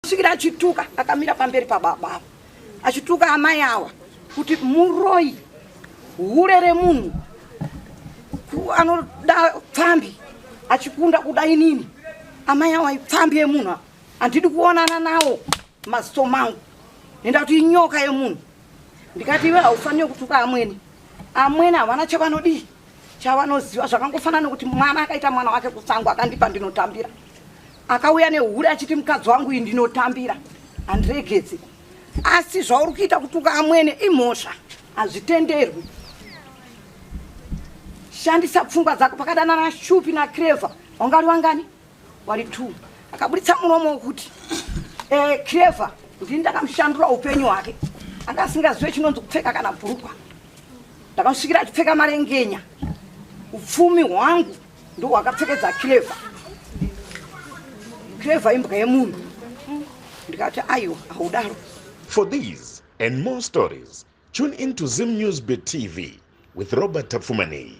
Svikira achituka akamira pamberi pababa ava achituka amai awa kuti muroi, hure remunhu, anoda pfambi achikunda kuda inini. Amai awa ipfambi yemunhu, handidi kuonana nawo maziso mangu, nenda kuti inyoka yemunhu. Ndikati, iwe haufaniri kutuka amwene, amwene havana chavanodii, chavanoziva. Zvakangofanana nekuti mwana akaita mwana wake kusango akandipa, ndinotambira. Akauya nehure achiti mukadzi wangu iyi, ndinotambira, handiregedzi. Asi zvauri kuita kutuka amwene imhosva, hazvitenderwi. Shandisa pfungwa dzako. Pakadanana Shupi naClever wanga uri wangani? Wari two. Akaburitsa muromo wekuti Clever ndini ndakamushandura upenyu hwake, anga asingazive chinonzi kupfeka kana bhurukwa, ndakamusvikira achipfeka marengenya. Upfumi hwangu ndo hwakapfekedza Clever. Clever imbwa yemunhu. Ndikati, aiwa, haudaro. For these and more stories, tune in to Zim News Bit TV with Robert Tafumani.